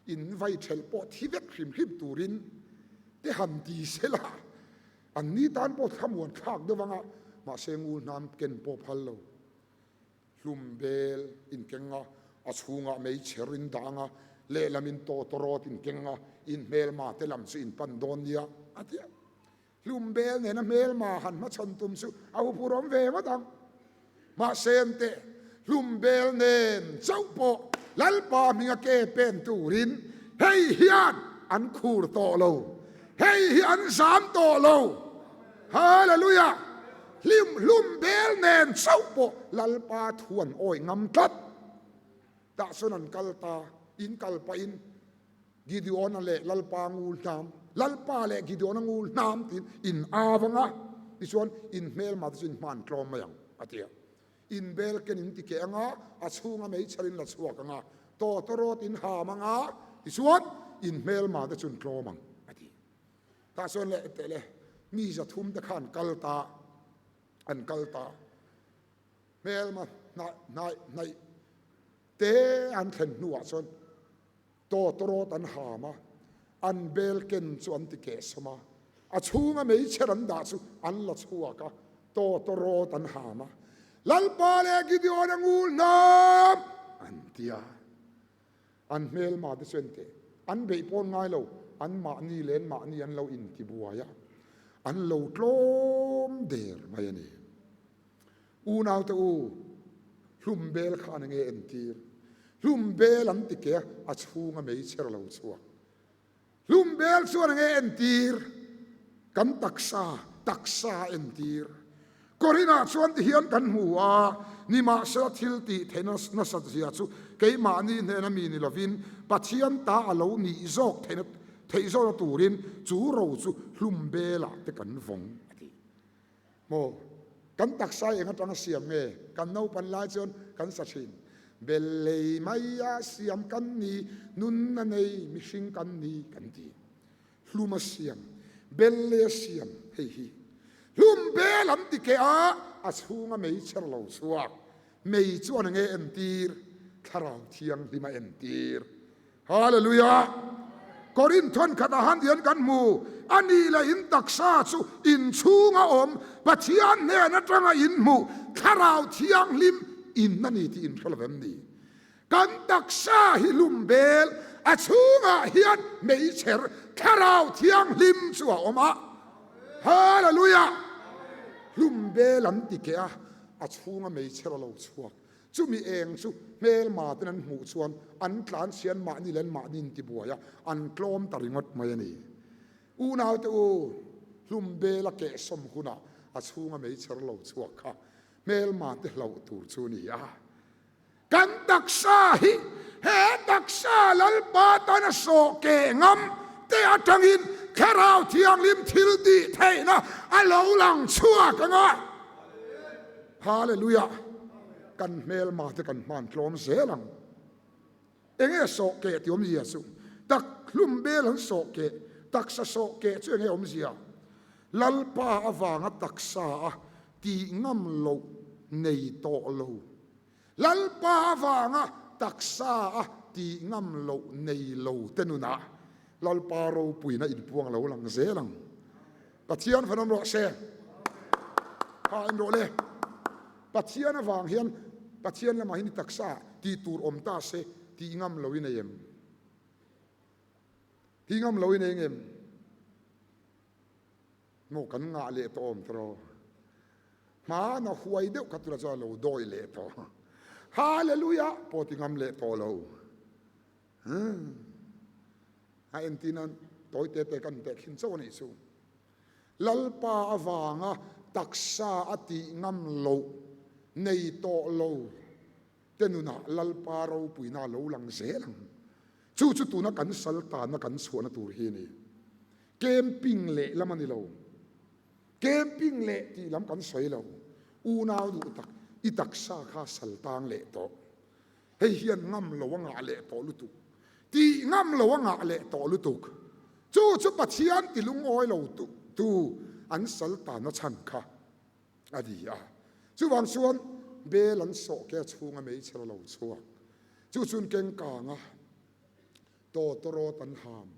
in vai thelh pawh thi vek hrim hrim turin te han ti sela. An ni tan pawh thlamuan thlak deuh anga, mahse ngul hnam ken pawh phal lo. Hlum bel inkeng a, a chhungah meichher in dah anga, Lehlam in tawtawrawt in keng anga, in hmelma te lam chu in pan dawn nia, a ti a. Hlum bel nena hmelma han hmachhawn tum chu a huphurhawm ve ngawt ang. Mahse an teh, hlum bel nen chauh pawh Lalpa hminga ke pen turin hei hian an khur tawh lo, hei hi an zam tawh lo. Hallelujah! Hlim hlum bel nen chauh pawh Lalpa thu an awih ngam tlat. Tah chuan an kal ta, in kal pahin Gideon-a leh Lalpa ngul hnam, Lalpa leh Gideon-a ngul hnam tiin in av ang a, tichuan in hmelma te chu in hman tlawm mai ang, a ti a. In bel ken in ti keh ang a, a chhunga meichher in la chhuak ang a, tawtawrawt in ham ang a, tichuan in hmelma te chu in tlawm ang, a ti. Tah chuan leh teh le, mi 300 te kha an kal ta, an kal ta. Hmelma hnaih hnaih hnaih te an thlen hnuah chuan Tawtawrawt an ham a, an bel ken chu an ti kehsawm a, a chhunga meichher an dah chu an la chhuak a, tawtawrawt an ham a, Lalpa leh Gideon a ngul hnam! an ti a. An hmelma te chu enteh, an beih pawn ngai lo, an mahni leh an mahni an lo intibuai a, an lo tlawm der mai a ni. Unaute u, hlum bel khan enge entir? Hlum bel an ti ke a chhunga meichher lo chhuak. Hlum bel chuan enge entir? Kan taksa, taksa entir. Korinah chuan ti hian kan hmu a, nimahsela thil tih theihna nasat zia chu keimahni hnena mi ni lovin Pathian ta a lo nih zawk theihna theih zawkna turin chu ro chu hlum belah te kan vawng a ti. Maw? Kan taksa eng atanga siam nge? Kan naupan lai chuan kan sa thin. Bel lei maia siam kan ni, nunna nei mihring kan ni kan ti. Hlum a siam, bel lei a siam hei hi. Hlum bel an ti keh a, a chhunga mei chher lo chhuak. Mei chuan enge entir? Thlarau Thianghlim a entir. Hallelujah! Korinth thawnkhatah han hian kan hmu, A nih leh in taksa chu in chhunga awm Pathian hnen atanga in hmuh Thlarau Thianghlim in a ni tih in hre lo em ni? Kan taksa hi hlum bel, a chhungah hian meichher Thlarau Thianghlim chu a awm a. Hallelujah! Hlum bel an ti keh a, a chhunga meichher a lo chhuak. Chumi eng chu hmelma ten an hmuh chuan an tlan chhian mahni leh an mahni in tibuai a, an tlawm ta ringawt mai a ni. Unaute u, hlum bel a kehsawm hunah a chhunga meichher lo chhuak kha hmelma te hlauh tur chu a ni a. Kan taksa hi he taksa Lalpa tana sawh keh ngam te atangin Thlarau Thianghlim thil tih theihna a lo lang chhuak ang a. Hallelujah! Kan hmelma te kan hman tlawm zel ang. Enge sawh keh tih awmzia chu? Tak hlum bel an sawh keh, taksa sawh keh chu enge awmzia? Lalpa avanga taksa a tih ngam loh nei tawh lo. Lalpa avanga taksa a tih ngam loh nei lo te nunah Lalpa ropuina inpuang lo lang zel ang. Pathian fanawm rawh se. Kha en rawh le. Pathian avang hian Pathian lamah hian i taksa tih tur awm ta se tih ngam lo i nei em? Tih ngam lo i nei ngem? Maw kan ngah leh tawh awm tawh. Hmana huai deuh kha tura chuan lo dawi leh tawh. Hallelujah pawh ti ngam leh tawh lo. A entir nan tawi te te kan tehkhin chauh a nih chu. Lalpa avanga taksa a tih ngam loh nei tawh lo te nunah Lalpa ropuina a lo lang zel ang. Chu chu tuna kan sal tanna kan chhuahna tur hi a ni. Camping leh lam a ni lo. Camping leh tih lam kan sawi lo. Unau duh tak i taksa kha sal tang leh tawh. Hei hian ngam lo a ngah leh tawh lutuk. Tih ngam lo a ngah leh tawh lutuk. Chu chu Pathian ti lungawi lo tu an sal tana chhan kha a ni a. Chuvang chuan bel an sawh ke chhunga meichher a lo chhuak. Chu chuan kengkang a tawtawrawt an ham.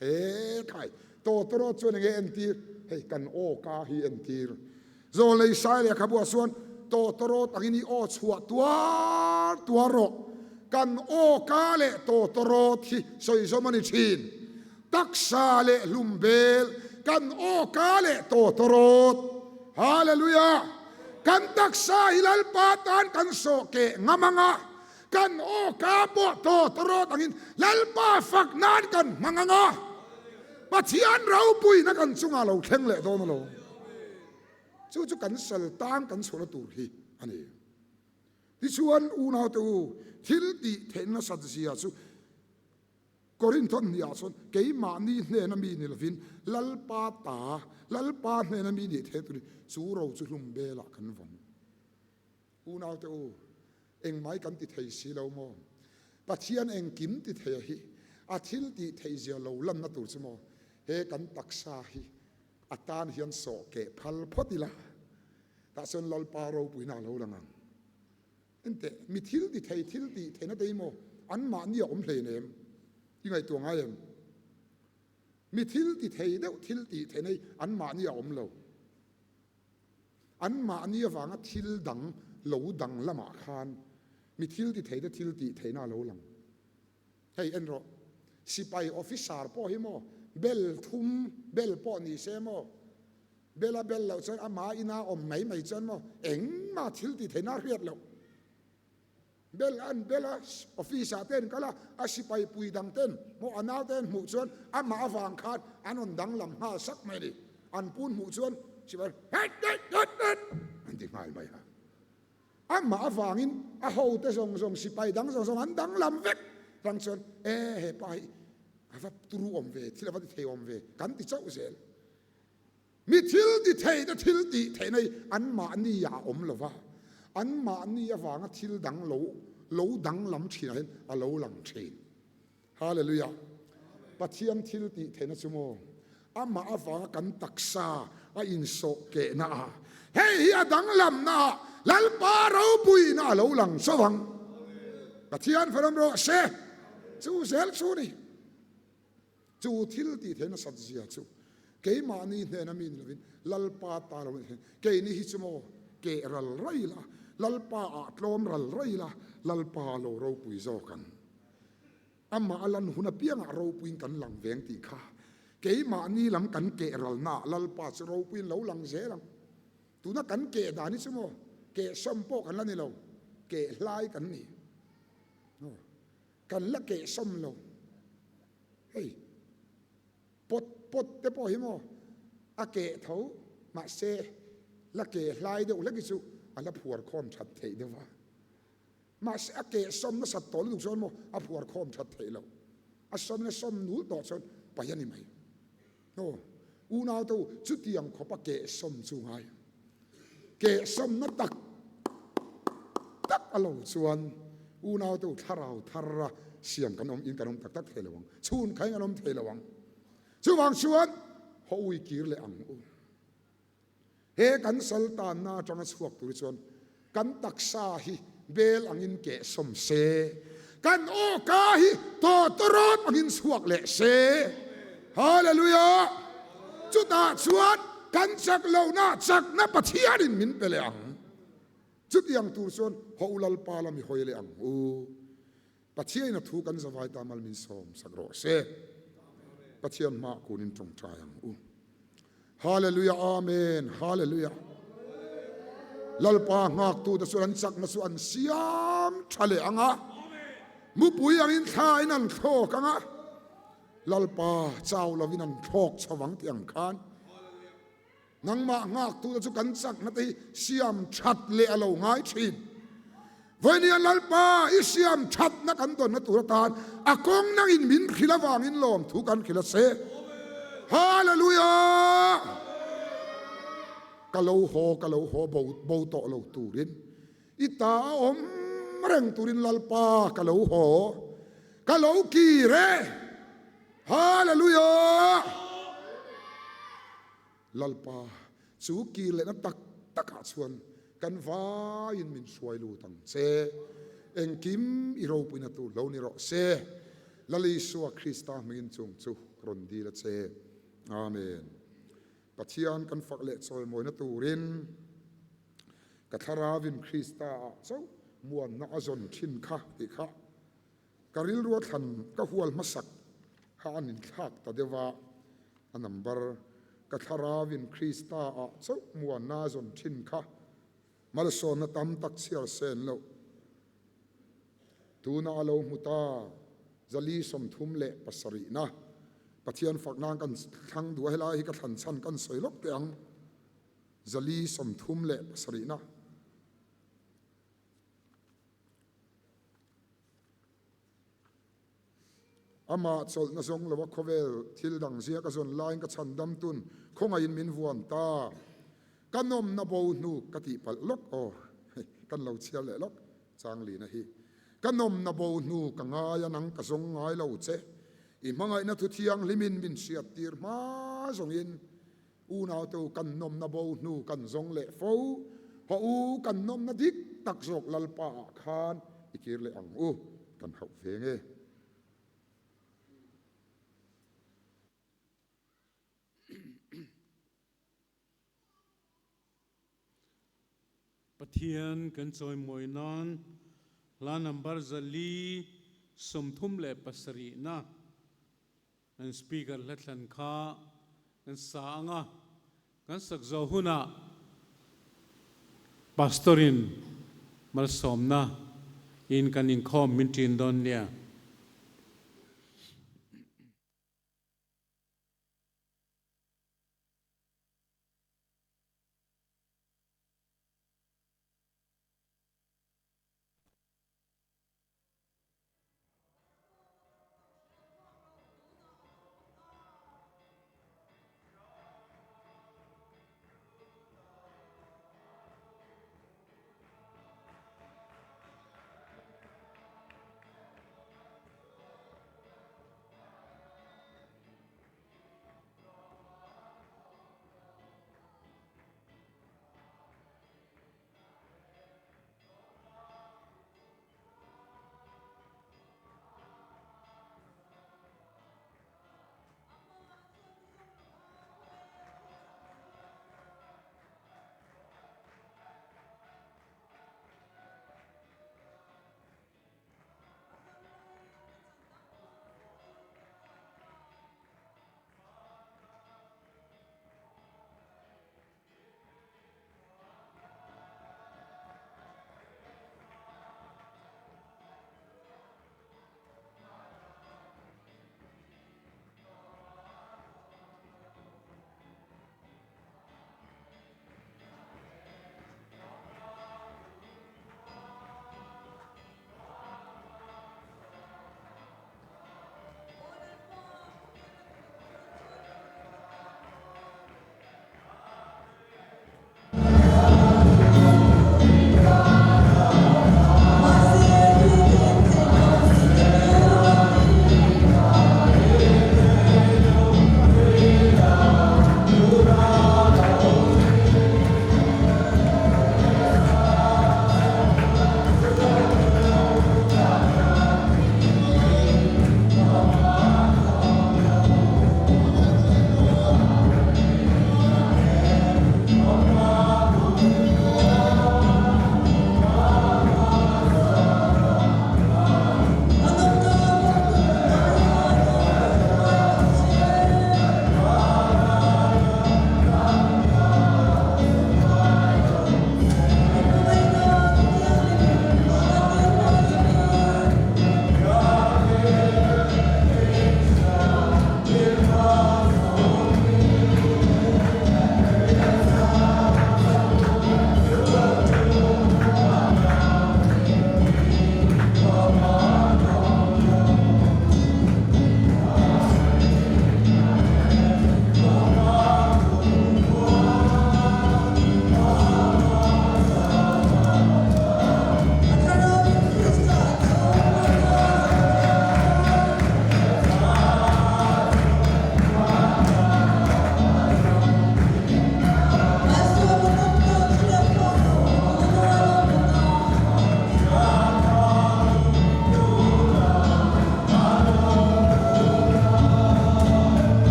He khai tawtawrawt chuan enge entir? Hei kan aw ka hi entir. Zawlnei sai lehkhabuah chuan tawtawrawt angin i aw chhuah tuar tuar rawh. Kan awka leh tawtawrawt hi sawi zawm a ni thin. Taksa leh hlum bel kan awka leh tawtawrawt. Hallelujah! Kan taksa hi Lalpa tan kan sawh keh ngam ang a, kan awka pawh tawtawrawt angin Lalpa fak nan kan hmang ang a, Pathian ropuina kan chungah lo thleng leh dawn a lo. Chu chu kan sal tan kan chhuahna tur hi a ni. Tichuan, unaute u, thil tih theih nasat zia chu Korinthon hniah chuan keimahni hnena mi ni lovin Lalpa ta, Lalpa hnena mi nih theih turin chu ro chu hlum belah kan vawng. Unaute u, engmai kan ti thei si lo maw? Pathian engkim ti theia hi a thil tih theih zia lo lanna tur chu maw he kan taksa hi a tan hian sawh keh phal phawt ila, tah chuan Lalpa ropuina a lo lang ang. Enteh, mi thil ti thei thil tih theihna te hi maw anmahni a awm hlein em? I ngaihtuah ngai em? Mi thil ti thei deuh thil tih theihna hi anmahni a awm lo. Anmahni avanga thil dang lo dang lamah khan mi thil ti thei te thil tih theihna a lo lang. Hei en rawh, sipai officer pawh hi maw bel thum bel pawh ni se maw, bel a bel loh chuan ama ina awm mai mai chuan maw engmah thil tih theihna a hriat loh. Bel an bel a, office ah te an kal a, a sipai pui dang ten maw a nau te an hmuh chuan amah avang khan an rawn danglam nghal sak mai a ni. An pun hmuh chuan sipai het het het het an ti nghal mai a. Amah avangin a hote zawng zawng, sipai dang zawng zawng an danglam vek rang chuan, E he pa hi a va turu awm ve, thil a va ti thei awm ve, kan ti chauh zel. Mi thil ti thei te thil tih theihna hi anmahni ah a awm lo va, anmahni avanga thil dang lo lo danglam thinah hian a lo lang thin. Hallelujah! Pathian thil tih theihna chu maw? Amah avanga kan taksa a insawh kehna a, hei hi a danglamna ah Lalpa ropuina a lo lang chauh ang. Pathian falam rawh se, chu zel chu ni. Chu thil tih theihna sat zia chu keimahni hnena mi ni lovin Lalpa ta lo ni thei. Keini hi chu maw keh ral rai la, Lalpa ah tlawm ral rai la, Lalpa a lo ropui zawk ang. Amah a lan hun apiangah ropuiin kan lang veng tih kha keimahni lam kan keh ralnaah Lalpa chu ropuiin lo lang zel ang. Tuna kan keh dan hi chu maw keh sawm pawh kan la ni lo, keh hlai kan ni. Kan la keh sawm lo. Hei pawt pawt te pawh hi maw a keh tho mahse la keh hlai deuh hlek hi chu a la phuar khawm that theih deuh va. Mahse a keh sawm nasat tawh lutuk chuan maw a phuar khawm that theih loh. A sawmin a sawm nul tawh chuan paih a ni mai. Aw, unau te u, chutiang khawpa keh sawm chu ngai. Keh sawmna tak tak a lo chuan unau te u thlarau thar a siam kan awm in kan awm tak tak thei lo ang. Chhun khain kan awm thei lo ang. Chuvang chuan haw ui kir leh ang u. He kan sal tanna atanga chhuak tur hi chuan kan taksa hi bel angin keh sawm se, kan awka hi tawtawrawt angin chhuak leh se. Hallelujah! Chutah chuan kan chak lohna chakna Pathianin min pe leh ang. Chutiang tur chuan haw u Lalpa lam i hawi leh ang u. Pathiain a thu kan zavai ta mal min sawm sak rawh se. Pathian hmaah kunin tawngtai ang u. Hallelujah Amen Hallelujah Lalpa nghaktu te chuan an chakna chu an siam tha leh ang a, mupui angin thla in an thlawk ang a, Lalpa chau lovin an thlawk chho ang tih ang khan Nangmah nghaktute chu kan chakna te hi siam that leh a lo ngai thin. Vawinia Lalpa i siam thatna kan dawnna tur atan a kawng nangin min hrilh avangin lawmthu kan hrilh a se. Hallelujah! Ka lo haw, ka lo haw bo, bo tawh lo turin i ta a awm reng turin Lalpa ka lo haw, ka lo kir e. Hallelujah! Lalpa, chu kir lehna tak takah chuan kan vaiin min hruai lut ang che. Engkim i ropuina tur lo ni rawh se. Lal Isua Krista hmingin chung chu rawn dil a che. Amen. Pathian kan fak leh chawimawina turin ka thlaravin Krista ah chauh muanna a zawn thin kha tih kha. Ka rilrua thlan ka hual hmasak kha an inthlak ta deuh a, a number ka thlarauin Krista ah chauh muanna a zawn thin kha malsawmna tam tak chhiar sen loh tuna a lo hmu ta 437 na Pathian fak nan kan thlang duh a, helai hi ka thlan chhan kan sawi lawk teh ang 437 na. Amah chawlhna zawng lova khawvel thil dang ziak a zawn laiin ka chhandam tun khawngaihin min vuan ta. Ka nawmna bo hnu ka tih palh lawk aw, kan lo chhiar leh lawk Changlina hi. Ka nawmna bo hnu ka ngai a nang ka zawng ngai lo che. I hmangaihna thu thianghlimin min hriat tir hma zawngin Unaute u, kan nawmna bo hnu kan zawng leh fo. Haw u, kan nawmna dik tak zawk Lalpa ah khan i kir leh ang u, kan hauh ve nge. Pathian kan chawimawi nan hla number 437 na. An speaker hla thlan kha kan sa ang a, kan sak zawh hunah Pastor in malsawmna in kan inkhawm min ṭin dawn nia.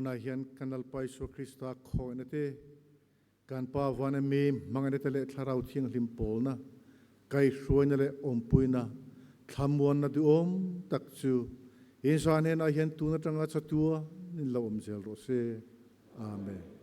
Tunah hian kan Lalpa Isua Krista khawihna te, kan Pa Vana mi hmangaihna te leh Thlarau Thianghlim pawlna, kaihhruaina leh awmpuina, thlamuanna duhawm tak chu in zan henah hian tun atanga chatua in lo awm zel rawh se. Amen.